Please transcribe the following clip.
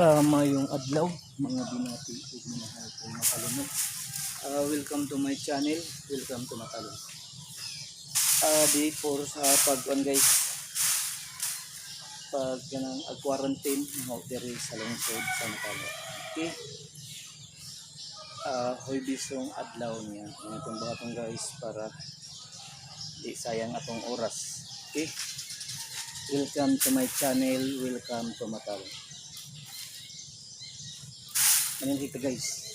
Mayong adlaw, mga binati ug minahal kong matalunok. Welcome to my channel. Welcome to Matalon. Before sa pag on, guys, pag ganang ag quarantine mo diri sa lungsod sa Matalon. Okay? Huybisong adlaw niya. Ang itong buhaton, guys, para di sayang atong oras. Okay? Welcome to my channel. Welcome to Matalon. Manilhit, guys.